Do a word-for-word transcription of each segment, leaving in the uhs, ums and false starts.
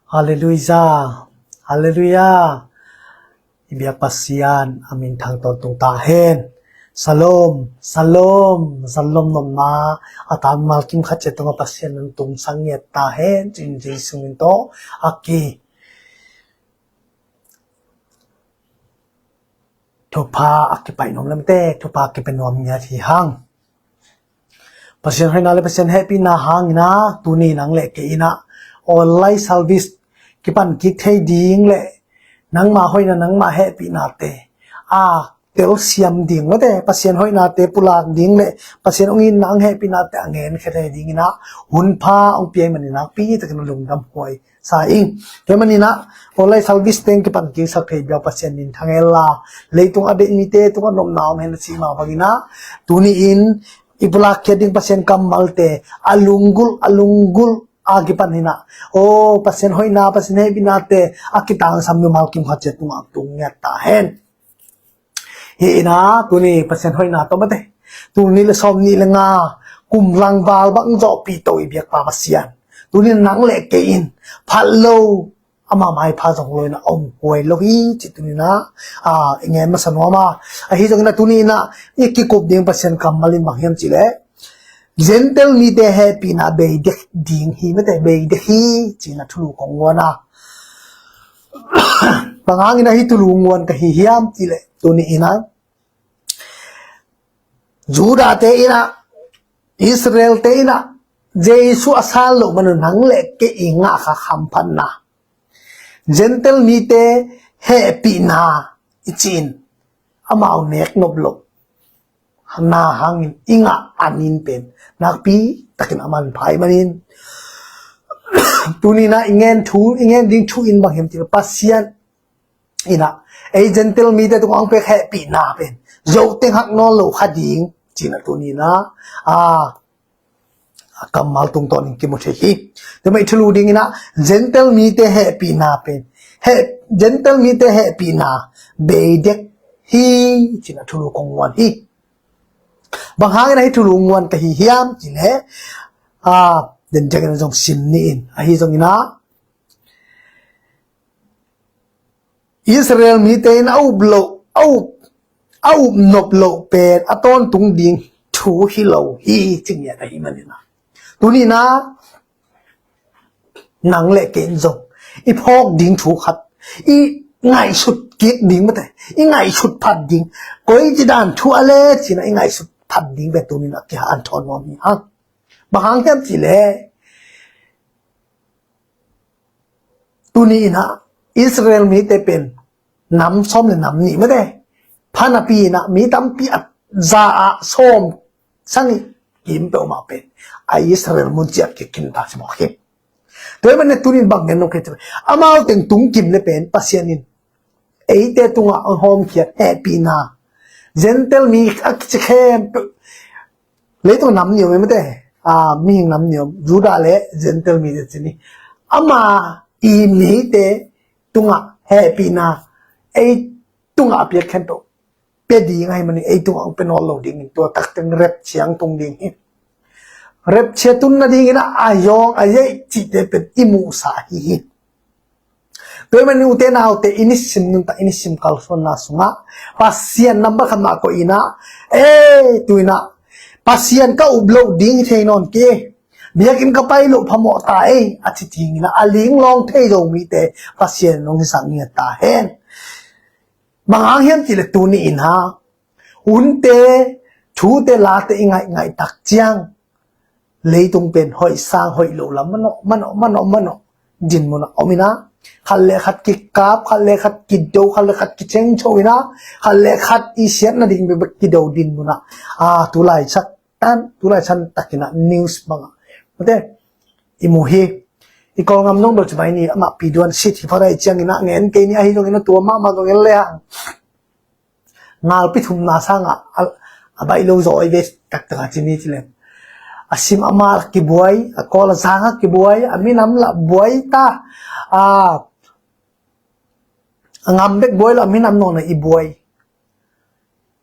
Halleluiah. Halleluiah. I biak Pasian a min thang tawntung ta hen. Shalom, shalom, shalom nopna. A tangval kim khat ciat tungah Pasian in tung sang ngiat ta hen. Cin Jesu min tawh a ki thupha a kipaih nuam lemte, thupha a kipaih nuam ngiat hi hang. Pasian hoihna le Pasian hehpihna hangin ah tuni nang le kei in ah online service kipan kik thei ding le nangma hoihna, nangma hehpihnate a telsiam ding mate, Pasian hoihnate pulak ding le Pasian hong itna, hong hehpihnate a ngen khia thei dingin ah hun pha hong pia ahih manin nakpi takin lungdam huai sa ing. Tua ahih manin ah online service teng kipan kik sak thei biak Pasian min thang hen la, leitung a deih mite tungah nopna om hen a cih mah bangin ah tuni in i pulak khiat ding Pasian kammalte a lunggulh, a lunggulh a kipan in ah, aw, Pasian hoihna, Pasian hehpihnate a kitangsam mimal kim khat ciat tungah tung ngiat ta hen. Hi in ah tuni Pasian hoihna tawh mate, tul nih le sawm nih le nga kum langval bang zawhpih to i biakpa Pasian, tuni nang le kei in phat lo, ama maipha zong lo in ah om huai lo hi cih tuni in ah, ah, i ngen masa nuam a. Ahi zongin ah tuni in ah i kikup ding Pasian kammal in bang hiam cih leh Gentile mite hehpihna bei dek ding hi mate, bei dek hi ci-in ah thulu kong guan a. Bang hangin ah hih thulu nguan ka hi hiam cih leh tuni in ah Judate in ah, Israelte in ah Jesu a san loh man un nang le kei i ngah kha hamphatna, Gentile mite hehpihna i cih in amau nek nop loh na hangin i ngah a min pen nakpi takin a manpha ahih manin tuni in ah i ngen thu, i ngen ding thu in bang hiam cih leh Pasian in ah ei Gentile mite tungah hong pek hehpihna pen zoh teng hak nawn lo kha ding ci-in ah tuni in ah, ah, a kammal tungtawnin kimu thei hi. Tua mah i thulu dingin ah Gentile mite hehpihna pen, heh, Gentile mite hehpihna bei dek hi ci-in ah thulu kong guan hi. Bang hangin ah hih thulu nguan ka hi hiam cih leh, ah, den ciangin ah zong sim ni in, ahi zongin ah Israel mite in a up loh, a up, a up nop loh pen a tawntung ding thu hi lo hi ci ngiat ahih manin ah tuni in ah nang le kei in zong i phawk ding thu khat, i ngaihsut kik ding mate, i ngaihsut phat ding, koi ci dan thu a le ci-in ah i ngaihsut phat ding pen tuni in ah kihanthawn nuam hi hang. Bang hang hiam cih leh tuni in ah Israel mite pen nam sawm le nam nih mate, pha napi in ah mi tampi a za ah sawm sang ih kim peuhmah pen a Israel mun ciat kik khin ta ci mawk hi. Tua ahih manin ah tuni in bang gen nong kei ci amau teng tung kim le pen Pasian in eite tungah hong hawmkhiat hehpihna, Gentile mi a kici khempeuh, leitung nam ni om e mate, ah, mihing nam ni om, Judah le Gentile mite ci ni, ama i mite tungah hehpihna ei tungah a piak khempeuh pia ding ahih manin ei tungah hong pia nawn lo dingin tua tak teng rapture hong tung ding hi. Rapture tun nadingin ah a yawng a yeih cihte pen i muhsa ahi hi. Tua ahih manin ute naute, i nisim nuntak, i nisim kalsuanna sungah Pasian number khat mah koih in ah, ei, tu in ah Pasian ka up loh ding hi thei nawn kei, biakinn ka pai loh phamawh ta ei a ci dingin ah a linglawng thei zo mite Pasian in hong hisak ngiat ta hen. Bang hang hiam cih leh tuni in ah hunte, thute, late i ngaihngaih tak ciang leitung pen hoih sang hoih loh lam manawh, manawh, manawh, manawh dinmun ah om in ah, khat le khat kikap, khat le khat kido, khat le khat kicengcho in ah, khat le khat i siat nading bek kido dinmun ah, ah, tulai sak tan, tulai san takin ah news bangah mate i mu hi. I Kawlgam zong bel ci mai ni, amah Pi Duan sit hi pha dai ciangin ah ngen kei ni, ahi zongin ah tua mahmah zong en le hang ngalpi thumna sangah a, a baih lo zaw i ve taktak a ci ni ci leng. A sim a mal kibuai, a kawl a zang a kibuai, a minam lah buai ta, a, a ngam bek buai lo, a minam nawn a i buai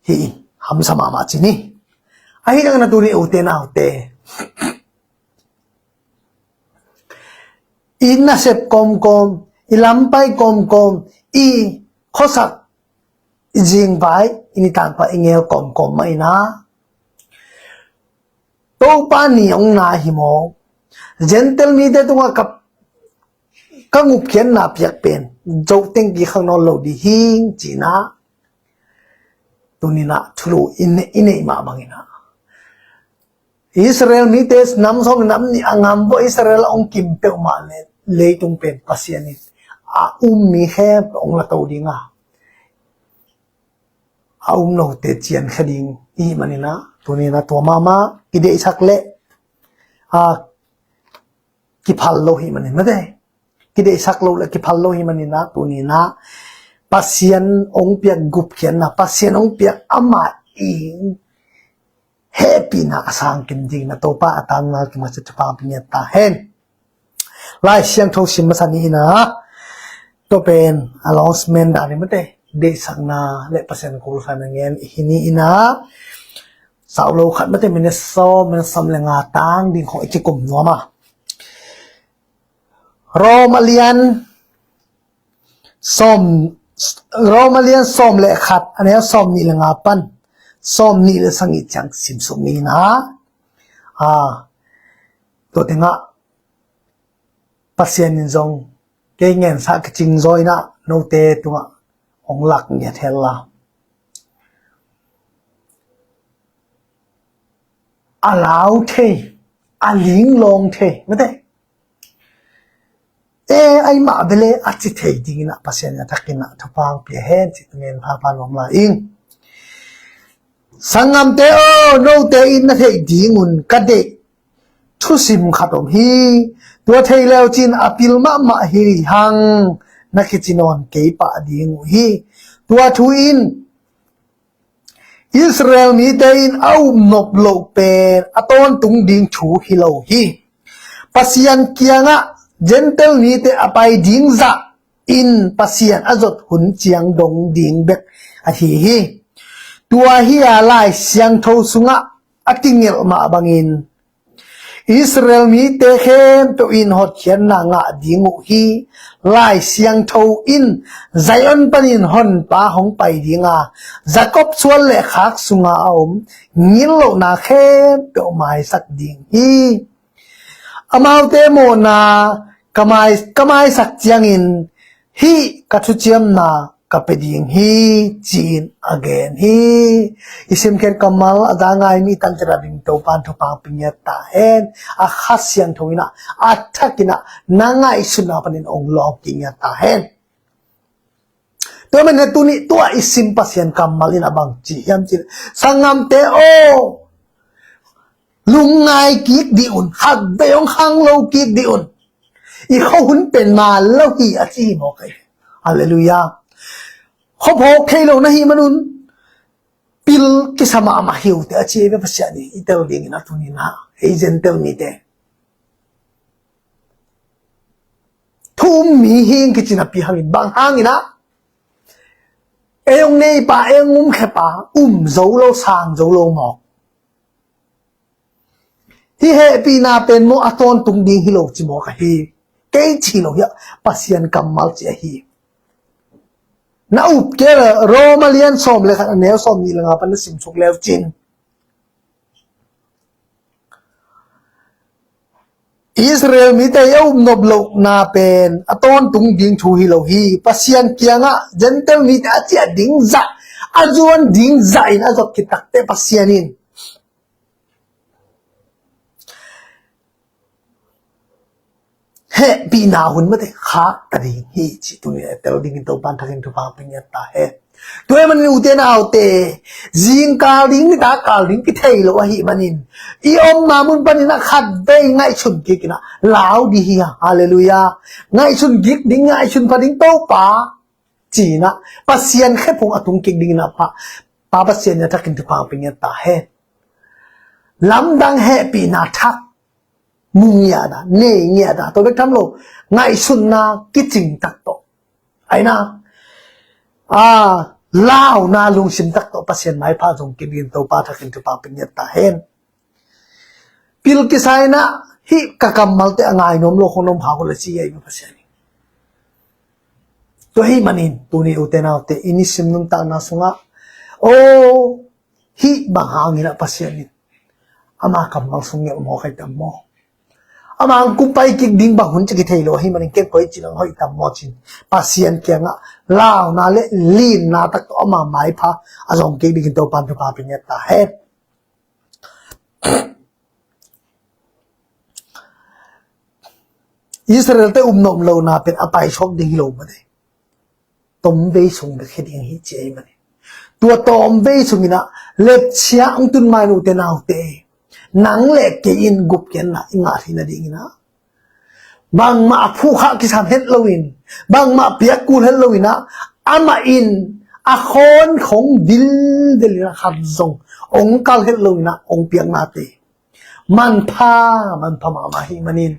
hi in, hamsa mahmah ci ni. Ahi zongin ah tuni ute naute, i nasep kawmkawm, i lampai kawmkawm, i khuasak, i zingvai, i nitangpa i ngel kawmkawm mah inah Topa ni hong na hi maw? Gentile mite tungah ka, ka gupkhiatna piak pen zoteng kik khak nawn lo ding hi cinah tuninah thulu i neih, i neih mah banginah Israel mite nam sawm le nam nih a ngam bawh Israel a hong kim peuhmah le leitung pen Pasian in a um mi khempeuh hong la to ding a, a um lote ciankhia ding i hih maninah tuninah tua mahmah kideihsak le a kiphal lo hi manin mate. Kideihsak lo le kiphal lo hi maninah tuninah Pasian hong piak gupkhiatna, Pasian hong piak amah i hehpihna a sang kim ding na Topa a tangna kimacha thupha pia ta hen. Lai Siangtho sim masa ni inah tua pen a lawng simen dah ni mate. Deihsakna le Pasian kulkhan a ngen i hi ni inah sau lo khat mate minute sawm, minute sawm le nga tang ding khong i kikum nuam a. Rom a lian sawm, Rom a lian sawm le khat a neu sawm nih le nga pan sawm nih le sagih ciang simsuk ni inah a, tua tengah Pasian in zong kei ngensa kicing zaw inah note tungah hong lak ngiat hel la. A lau thei, a linglawng thei mate. E ai mah bele a ci thei dinginah Pasian a thakinah thupha pia hen ci tunen phapa nuam lai ing. Sanggamte aw, note in na theih dingun ka deih thusim khat om hi. Tua thei leucin a pil mahmah hi hang na kici nawn kei pah ding uh hi. Tua thu in Israel mite in a upnop loh pen a tawntung ding thu hi lo hi. Pasian kiangah Gentile mite a pai ding zah in Pasian a zot hun ciang dong ding bek ahi hi. Tua hi a Lai Siangtho sungah a kingelh mah bangin Israel mite khempeuh in hotkhiatna ngah ding uh hi. Lai Siangtho in Zion panin honpa hong pai ding a, Jakob suan le khak sunga a om ngillohna khempeuh maisak ding hi. Amaute mawhna ka mai, ka maisak ciangin hih ka thuciamna ka pia ding hi, ci-in a gen hi. I simkhiat kammal a za ngai mi tangkhat a ding Topan thupha pia ngiat ta hen. A Kha Siangtho inah, a thak inah na ngaihsutna panin hong lawng kik ngiat ta hen. Tua manin tuni tua i sim Pasian kammal in a bang ci hiam cih leh, sanggamte aw, lungngai kik dih un, khatvei hong khanglo kik dih un. I khuahun pen man lo hi a ci hi maw kai. Halleluiah. Khuaphawk thei lo na hih manun pil kisa mahmah hi uh teh a ci hi ve Pasian in. I tel dingin a tuninah ei Gentile mite thu um mi hi ing kici napi hangin, bang hanginah ei hong neipa, ei hong umkhepa um zo lo, sang zo lo mawk. Hih hehpihna pen maw a tawntung ding hi lo ci mawk ahi. Kei ci lo hi a, Pasian kammal ci ahi. Na up kei le Rom a lian sawm le khat a neu sawm nih le nga pan na simsuk leucin Israel mite i a upnop lohna pen a tawntung ding thu hi lo hi. Pasian kiangah Gentile mite a ciah ding zah, a zuan ding zah in a zot khit takteh Pasian in hehpihna hun mate khak ta ding hi ci tuni a tel dingin Topan thakin thupha pia ngiat ta hen. Tua ahih manin ute naute, zingkal ding, nitakkal ding kithei lo ahih manin i omna mun panin a khatvei ngaihsun kik inah lau dih hi a. Halleluiah. Ngaihsun kik ding, ngaihsun pha ding Topa ci-inah Pasian khephung a tung kik dingin a Pa, Pa Pasian in a thakin thupha pia ngiat ta hen. Lamdang hehpihna thak mu ngiat a, nei ngiat a, tua bek tham lo, ngaihsutna kicing tak tawh, aina a launa lungsim tak tawh Pasian maipha zong kidin Topa thakin thupha pia ngiat ta hen. Pil kisa inah Hih ka kammalte a ngai nuam lo khong na om kha uh leh ci hi, Pasian in. Tua ahih manin tuni ute naute, i nisim nuntakna sungah, aw, hih bang hangin ah Pasian in ama kammal sung ngelh mawk ahi tam maw? Ama hong kumpai kik ding bang hun ci kithei lo ahih manin ken koi ci-in hong hoih tam maw ci-in Pasian kiangah launa le linna tak tawh ama maipha a zong kik dingin Topa'n thupha pia ngiat ta hen. Israelte upnop lohna pen a paisuak ding hi lo mah te. Tomvei sung bek hi ding hi ci ahih manin, tua tomvei sungin ah lepchia hong tun ma-in ute naute, nang le kei in gupkhiatna i ngah theih nadingin ah, bangmah a phuhkhak kisam het loin, bangmah piak kul het loin ah, amah in a khawn khong dildel in ah khat zong hong kal het loin ah hong piaknate manpha, manpha mahmah ahih manin,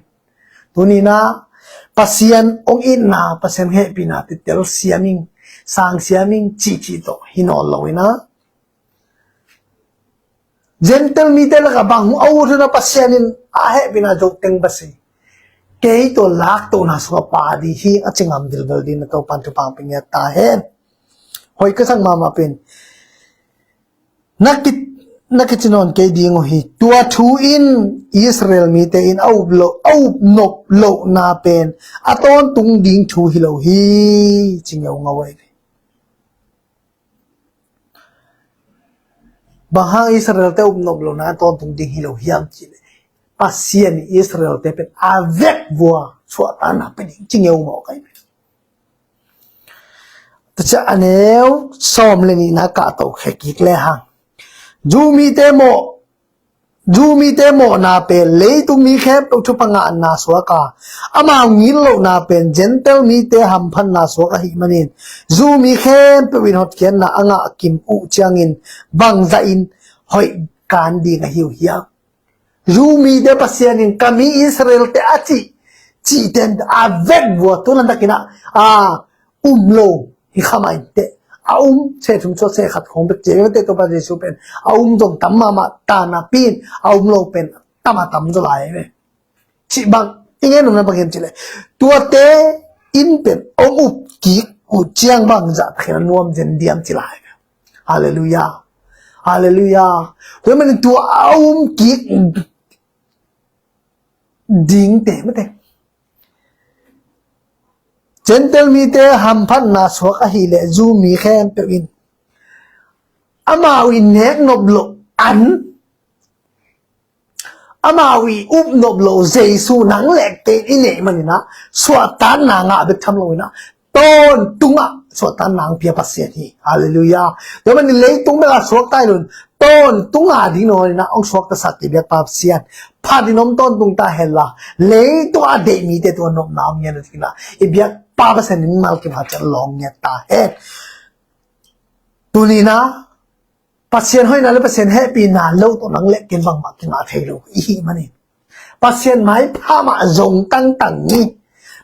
tuni-in ah Pasian hong itna, Pasian hehpihna te telsiam ing, sangsiam ing cihcih tawh hi nawn loin ah, Gentile mite lakah bang a ut hun ah Pasian in a hehpihna zo teng basi, kei tua laktohna sungah pha ding hi a ci ngam dilbel dingin Topa'n thupha pia ngiat ta hen. Hoih ka sak mahmah pen na ki, na kici nawn kei ding uh hi. Tua thu in Israel mite in a up loh, a upnop lohna pen a tawntung ding thu hi lo hi, ci ngeungau ahi ve. Bang hang Israelte upnop lohna a tawntung ding hi lo hiam cih leh, Pasian in Israelte pen a vekvua suahtakna pia ding ci ngeungau ahi ve. Tua ciang a neu sawm le nihna kah to khek kik le hang. Jew mite mawh, Jew mite mawhna pen leitung mi khempeuh thupha ngahna suak a, amau ngitlohna pen Gentile mite hamphatna suak ahih manin, Jew mi khempeuh in hotkhiatna a ngah kim uh ciangin bangzah in hoih kan ding ahi uh hiam? Jew mite Pasian in ka mi Israelte a cih, cihte a vekvua tu lantakin ah, a um lo hi kha mah inteh. A um se thum suak se khat khong bek ci ve, Topa Jesu pen a um zong tam mahmah ta napi-in a um lo pen tam a tam zaw lai ve. Cih bang i ngen nopna bang hiam cih leh, tuate in pen hong up kik uh ciang bangzah takin a nuam zen diam ci lai ve. Halleluiah. Halleluiah. Tua ahih manin tua a um kik dingte mate, Gentile mite hamphatna suak ahih leh Jew mi khempeuh in amau i neknop loh an, amau i upnop loh Jesu nang le kei in i neih manin ah suahtakna ngah bek tham loin ah, tawntung ah suahtakna hong pia Pasian hi. Halleluiah. Tua manin leitung bek ah suakta hi loin, tawntung a ding nawn in ah hong suaktasak i biakpa Pasian phat in om tawntung ta hen la, leitung a deih mite tua nopna om ngiat na dingin ah i biakpa Pasian in mimal kim khat ciat lawng ngiat ta hen. Tuni-in ah Pasian hoihna le Pasian hehpihna lo tawh nang le ken bangmah kingah thei lo i hih manin, Pasian maipha mah zong tangtang ni.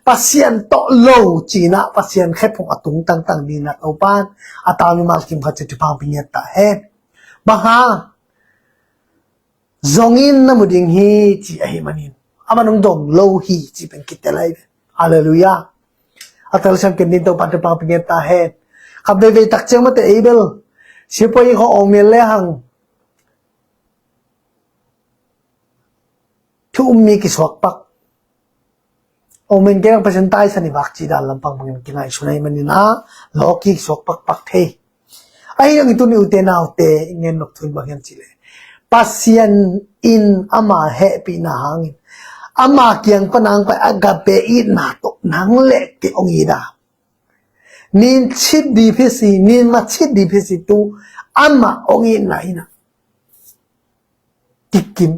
Pasian tawh lo ci-in ah Pasian khephung a tung tangtang ni-in ah Topa'n a tau mimal kim khat ciat thupha hong pia ngiat ta hen. Bang hang? Zong in na mu ding hi ci ahih manin, aman hong zong lo hi ci pen kitel ahi ve. Halleluiah. A telsiam ken dingin Topa'n thupha hong pia ngiat ta hen. Khat veivei tak ciang mate, ei bel sipuai khawng awng men le hang thu um mi kisuak pak. Awng men kei bang Pasian taisan i vak cih dan lampang bangin kingaihsun ahih manin ah lawki kisuak pakpak thei. Ahi zongin tuni ute naute i gen nop thu in bang hiam cih leh, Pasian in ama hehpihna hangin ama kiang pan hong pai agape itna tawh nang le kei hong it a, nin cit dip hi si, nin ma cit dip hi si, tu amah hong itna in ah kikim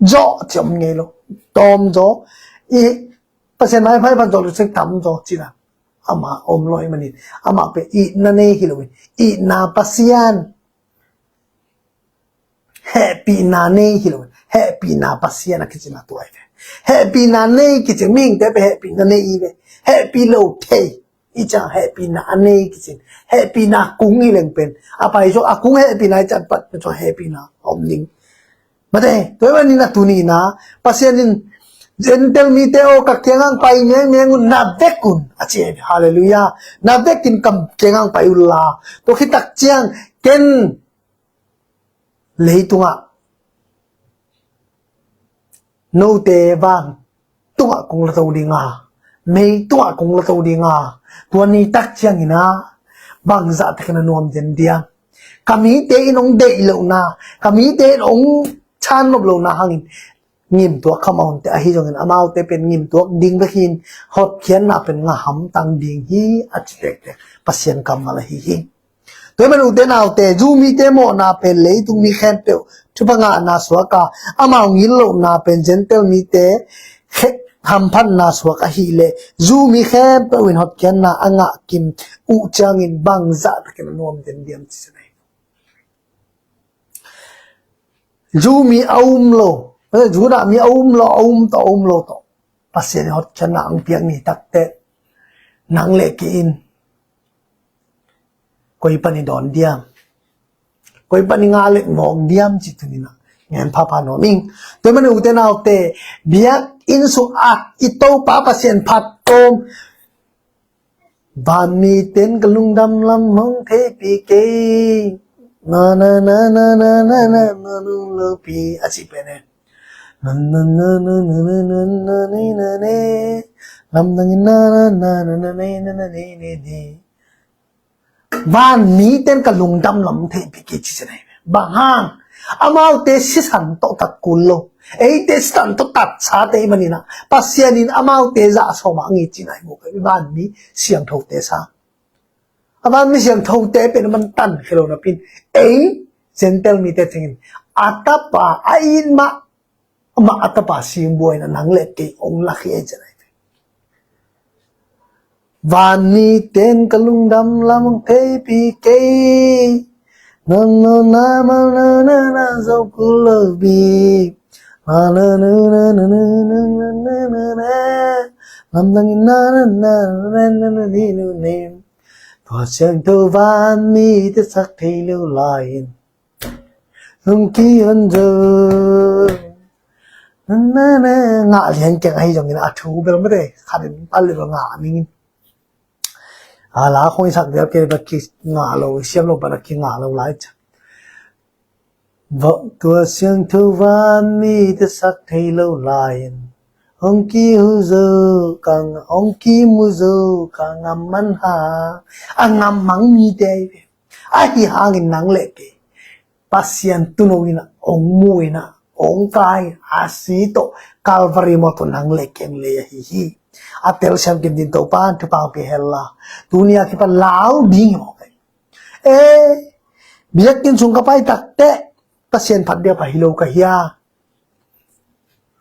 zaw ci om ngei lo. Tawm zaw, i Pasian maipha pan zaw lo sek tam zaw ci-in ah amah om lo ahih manin, amah pen itna nei hi loin, itna Pasian, hehpihna nei hi loin, hehpihna Pasian a kicihna tua hi ve. Hehpihna nei kicih mihingte pen hehpihna nei hi ve. Hehpih lo thei i ciang hehpihna a nei kicin, hehpihna kung hi leng pen a pai zaw, a kung hehpihna i ciang pat pen zaw hehpihna om ding. Mate, tua ahih manin a tuni-in ah Pasian in Gentile mite aw, ka kiangah pai mengmeng un, na vek un, a ci hi. Halleluiah. Na vekin ka kiangah pai unla, tua khit tak ciang ken leitungah note van tungah kong la to ding a, mei tungah kong la to ding a, tua ni tak ciangin ah bangzah takin a nuam den diam? Ka mite in hong deih lohna, ka mite in hong chan nop lohna hangin ngimtuak kha mah un teh, ahi zongin amaute pen ngimtuak ding bek hi in, hotkhiatna pen ngah hamtang ding hi, a ci tektek Pasian kammal ahi hi. Tua ahih manin ute naute, Jew mite mawhna pen leitung mi khempeuh thupha ngahna suak a, amau ngillohna pen Gentile mite khe-, hamphatna suak ahih leh, Jew mi khempeuh in hotkhiatna a ngah kim uh ciangin bangzah takin a nuam den diam, ci hi. Jew mi a um lo, Judah mi a um lo, a um tawh, a um lo tawh, Pasian in hotkhiatna hong piak ni takteh, nang le kei in koi pan i dawn diam? Koi pan i ngah let mawk diam, ci tuni-in ah gen phapha nuam ing. Tua ahih manin ute naute, biakinn sungah i Topa Pasian phat tawm, vanmite in ka lungdam lam hong theihpih kei. Na, na, na, na, na, na, na, na, lunglopi, a cih pen e. Na, na, na, na, na, na, na, na, na, na, na. Lamdangin na, na, na, na, na, na, na, na, na, na, na. Vanmite in ka lungdam lam hong theihpih kei, ci hi. Bang hang? Amaute sisan tawh tat kul lo, eite sisan tawh tatsate ahih manin ah, Pasian in amaute zah sawm a ngei cihna i mu kei, vanmi siangthote sang. A vanmi siangthote pen a man tan khia lo napi-in, ei Gentile mite tengin a tapa a it mah, amah a tapa singbuai in ah nang le kei hong lak hi, ei Gentile. Vanmite in ka lungdam lam hong theihpih kei. Na, na, na, na, na, na, na, zo kul lo bik. Na, na, na, na. Lamdangin na, na, na, na, na, na, na, na, na. Tua siangtho vanmite sak thei lo lai-in hong kihon zo. Na, na, na. Ngah lian keng ahi zongin a thu bel mate, khat in pal le bel ngah ning in. A la khong i sak lian keng bel kingah lo, i siam lo bel a kingah lo lai ciang. Tua siangtho vanmite sak thei lo lai-in hong kihu zo, ka ng-, hong kimu zo, ka ngam man ha. A ngam mang mite ahi ve. Ahi hangin nang le kei Pasian tuuno in ah hong mu in ah, hong kai in ah, a si tawh Calvary mawh tawh nang le kei hong lei ahi hi. A telsiam kim dingin Topa'n thupha hong pia hen la, tuni a kipan lau ding hi mawk ei. E, biakinn sung ka pai takteh Pasian phat ding a pai hi lo ka hia?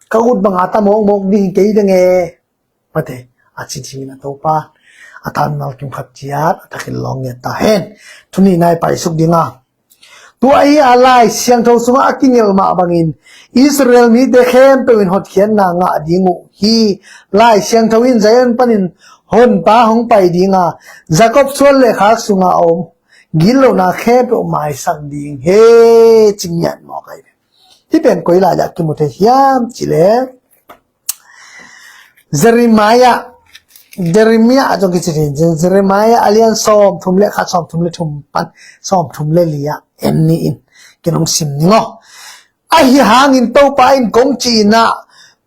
Ka ut bang a ta mawkmawk ding hi kei ding e. Mate, a ci dingin a Topa a tangval kim khat ciat a thakin lawng ngiat ta hen. Thu nihna i paisuk ding a, tua hi a, Lai Siangtho sungah a kigelh mah bangin Israel mite khempeuh in hotkhiatna ngah ding uh hi. Lai Siangtho in Zion panin Honpa hong pai ding a, Jakob suan le khak sungah a om gitlohna khempeuh maisak ding hi, ci ngiat mawk ei. Hih pen koi lai-ah kimu thei hiam cih leh, Jeremiah, Jeremiah a zong kici thei, Jeremiah a lian sawmthum le khat, sawmthum le thum pan sawmthum le li-ah en ni in, ken hong sim ning aw. Ahi hangin Topa in kong cih in ah,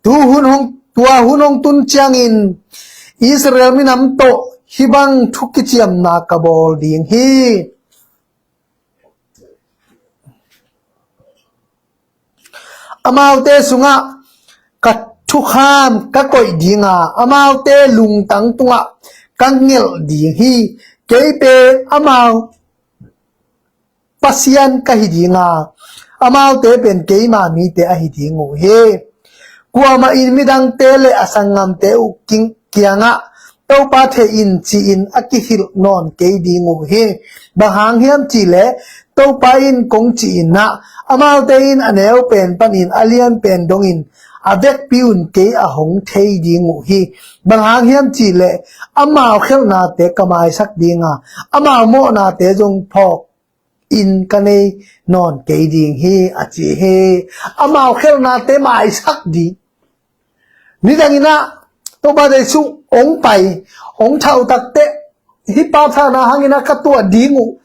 tu hun hong, tua hun hong tun ciangin Israel minam tawh hih bang thu kiciamna ka bawl ding hi. Amaute sungah ka thukham ka koih ding a, amaute lungtang tungah ka ngelh ding hi. Kei pen amau Pasian ka hi ding a, amaute pen keima mite ahi ding uh hi. Kuamah in midangte le a sanggamte uh king-, kiangah, Topa thei in, ci-in a kihilh nawn kei ding uh hi. Bang hang hiam cih leh, Topa in kong cih in ah, amaute in a neu pen panin a lian pen dongin a vekpi un kei a hong thei ding uh hi. Bang hang hiam cih leh, amau khelhnate ka maisak ding a, amau mawhnate zong phawk inn ka nei nawn kei ding hi, a ci hi. Amau khelhnate maisak ding. Nidang in ah Topa Jesu hong pai, hong thau takteh, hih patthan hangin ah ka tuah ding uh,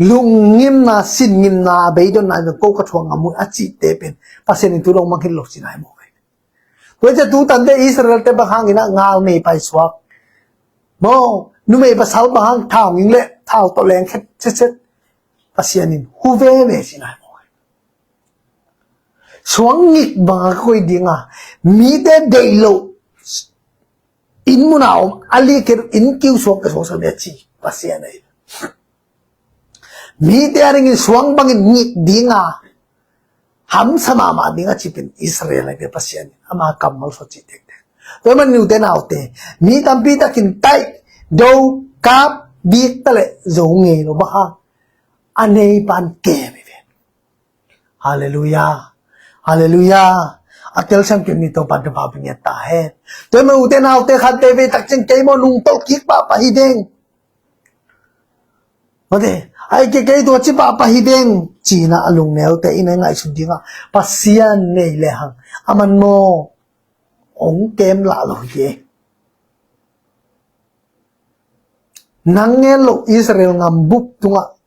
lunggimna, sinngimna, beidonna in ko ka thuak ngam uh a cihte pen Pasian in tu dong mang hi lo ci nai maw. Tua ciang tu tante Israel-te bang hangin ah ngal nei paisuak maw, numei pasal bang hang thau nging leh thau tawh leng khet setset, Pasian in hu veve ci nai maw. Suang ngik bang a ka koih ding a, mite deih loh inn mun a om a, lik kei inn kiu suang ka suang sa ve ci Pasian ahi. Mite a dingin suang bangin ngik ding a, hamsa mahmah ding a ci pen Israel ahi ve. Pasian in ama kammal sua ci tektek. Tua man, ute naute, mi tampi takin taih, do, kap, bik ta leh zo ngei lo, bang hang, a neipa'n kem hi ve. Halleluiah. Halleluiah. A telsiam kei ni Topa, Topa pia ngiat ta hen. Tua man, ute naute, khat veivei tak ciang kei maw nungtolh kik pahpah hi ding. Mate, ai kei kei tua ci pahpah hi ding ci-in ah a lungneute in a ngaihsun ding a, Pasian nei lehang aman maw hong kem lah lo hi. Nang ngen loh Israel ngambup tungah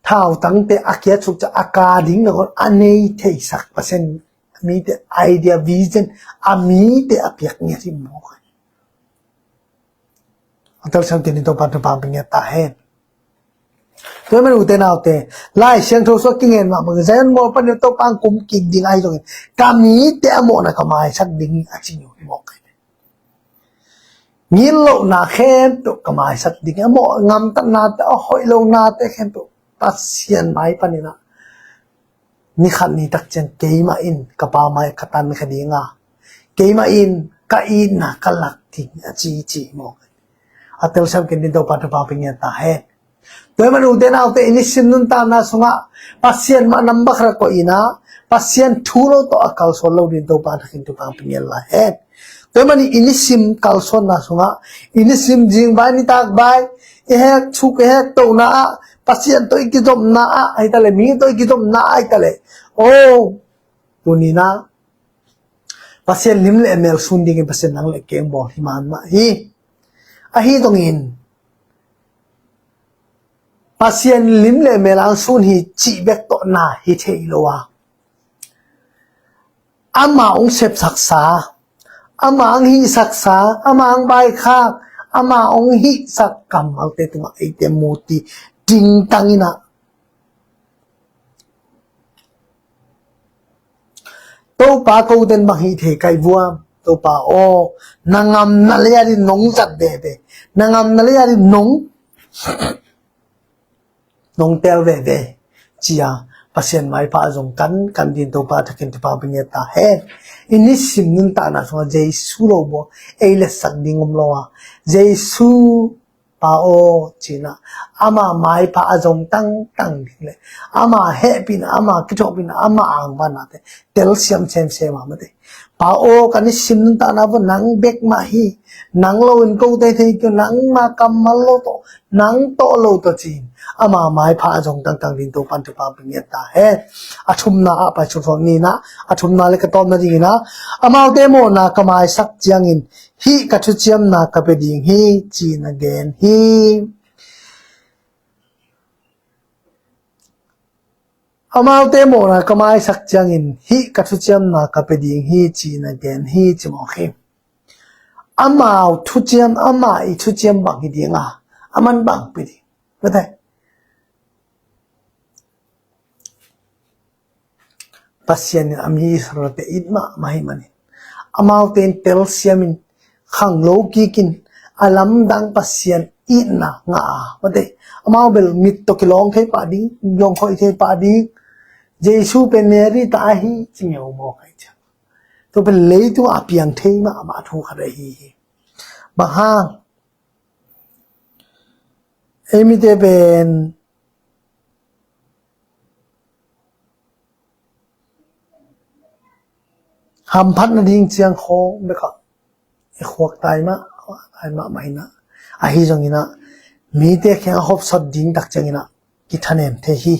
thautangte a kiatsuk ciang a ka ding nangawn a nei theisak Pasian, mite idea, vision, a mite a piak ngiat hi maw. A telsiam kei ni Topa, Topa pia ngiat ta hen. Tua man, ute naute, Lai Siangtho sua kingen mahmah, Zion mual panin Topa hong kum kik ding ahi zongin, ka mite a mawhna ka maisak ding hi a ci hi maw. Ngin lohna khempeuh ka maisak ding hi, a mawh, ngamtatnate, a hoih lonate khempeuh Pasian mai panin ah ni khat ni tak ciang keimah in ka Pa mai ka tan kha ding a, keimah in ka itna ka lak ding a ci ci hi maw. A telsiam kei ni Topa, Topa pia ngiat ta hen. Tua man, ute naute, i nisim nuntakna sungah Pasian mah nambat khat koih in ah, Pasian thu lo tawh a kalsuan lo ding Topa thakin Topa pia ngiat lai hen. Tua man, i nisim kalsuanna sungah, i nisim zingbai nitakbai, i hek thuk i hek tohna ah, Pasian tawh i kizopna ah hi ta leh, mi tawh i kizopna ah hi ta leh, oh, tuni-in ah Pasian lim le mel sun dingin Pasian nang le keng bawl hi man mah hi. Ahi zongin Pasian lim le mel ang sun hi cih bek tawh na hi thei lo a, ama hong sepsaksa, ama hong hihsaksa, ama hong vaikhak, ama hong hihsak kammalte tungah eite muti dingtang in ah, Topa, kote in bang hih thei ka hi vuam. Topa aw, na ngamna lei adingin nong zat veve, na ngamna lei adingin nong, nong tel veve, ci-a Pasian maipha a zong kankan dingin Topa thakin Topa pia ngiat ta hen. I nisim nuntakna sungah Jesu lo buang ei letsak ding om lo a, Jesu Pa aw, ci-in ah ama maipha a zong tangtang ding le ama hehpihna, ama kithuahpihna, ama angvannate telsiam semsem a, mate. Pa aw, ka nisim nuntakna vua nang bek mah hi, nang lo in kote thei kei, nangma kammal lo tawh, nang tawh lo tawh, ci-in ama maipha a zong tangtang dingin Topa'n thupha pia ngiat ta hen. A thumna ah pai suaksuak ni in ah, a thumna le ka tawpna dingin ah, amaute mawhna ka maisak ciangin hih ka thuciamna ka pia ding hi, ci-in a gen hi. Amaute mawhna ka maisak ciangin hih ka thuciamna ka pia ding hi, ci-in a gen hi, ci mawk hi. Amau thuciam, amah i thuciam bang hi ding a, aman bang pia ding? Mate. Pasian in a mi Israel-te it mahmah ahih manin, amaute in telsiam in, khanglo kikin, a lamdang Pasian itna ngah a, mate, amau bel mit tawh kilawng thei pah ding, lawng khoih thei pah ding, Jesu pen Mary ta ahi ci ngeu mawk ahi ciang, tua pen leitungah a piang thei mahmah thu khat ahi hi. Bang hang? Ei mite pen hamphat nading ciang khawng bekah i khuak tai mah, tai mahmah in ah, ahi zongin ah mite kiangah hopsot ding tak ciangin ah kithanem thei hi.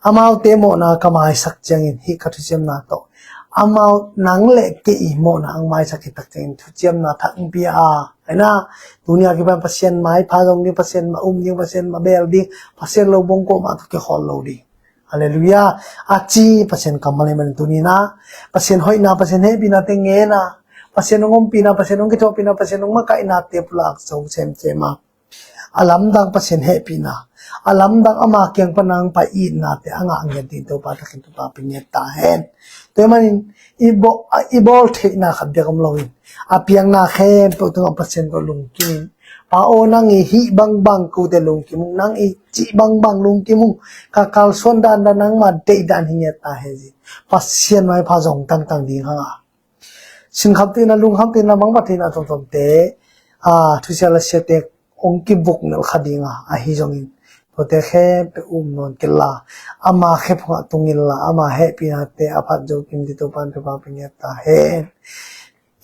Amaute mawhna ka maisak ciangin hih ka thuciamna tawh amau nang le kei i mawhna ang maisak hi tak ciangin thuciamna thak ang pia a, aina, tuni a kipan Pasian maipha zong ding, Pasian ma um ding, Pasian ma bel ding, Pasian lo bongkawh mah tawh kikhawl lo ding. Halleluiah. A ci Pasian kammal hi manin tuni na Pasian hoihna, Pasian hehpihna te ngen a, Pasian hong ompihna, Pasian hong kithuahpihna, Pasian hong makaihna te pulak zo semsem a, a lamdang Pasian hehpihna, a lamdang ama kiang pan ang pai itna te a ngah ngiat ding Topa thakin Topa pia ngiat ta hen. Tua hi manin i bawl, i bawl theihna khat bek om loin a piangna khempeuh tungah Pasian tawh lungkim in. Pa aw, nang i hih bangbang kote lungkim ung, nang i cih bangbang lungkim ung, ka kalsuan dandan nangma deihdan hi ngiat ta hen ci. Pasian maipha zong tangtang ding hang a, sinkham theihna, lungkham theihna, mangbat theihna tuamtuamte, a, thusia lasia te hong kibuk nelh kha ding a, ahi zongin tuate khempeuh um nawn kei la, ama khe phungah tung in la, ama hehpihna te a phat zo kim ding Topa in Topa pia ngiat ta hen.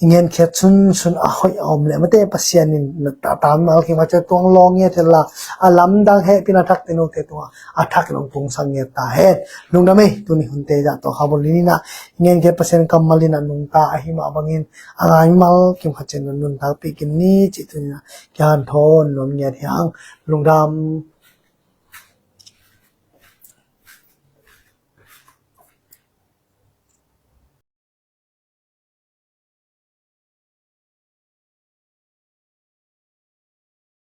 I ngenkhiat sunsun a hoih a om leh mate Pasian in na ta, ta mal kim kha ciang tuang lawng ngiat hen la, a lamdang hehpihna thak te note tungah a thak in hong tungsak ngiat ta hen. Lungdam ei, tuni hunte zah tawh kha bawlin in ah i ngenkhiat Pasian kammal in ah nungta ahi mah bangin a ngai mal kim kha ciang nuntakpih kim ni cih tuni in ah kihanthawn nuam ngiat hi hang. Lungdam.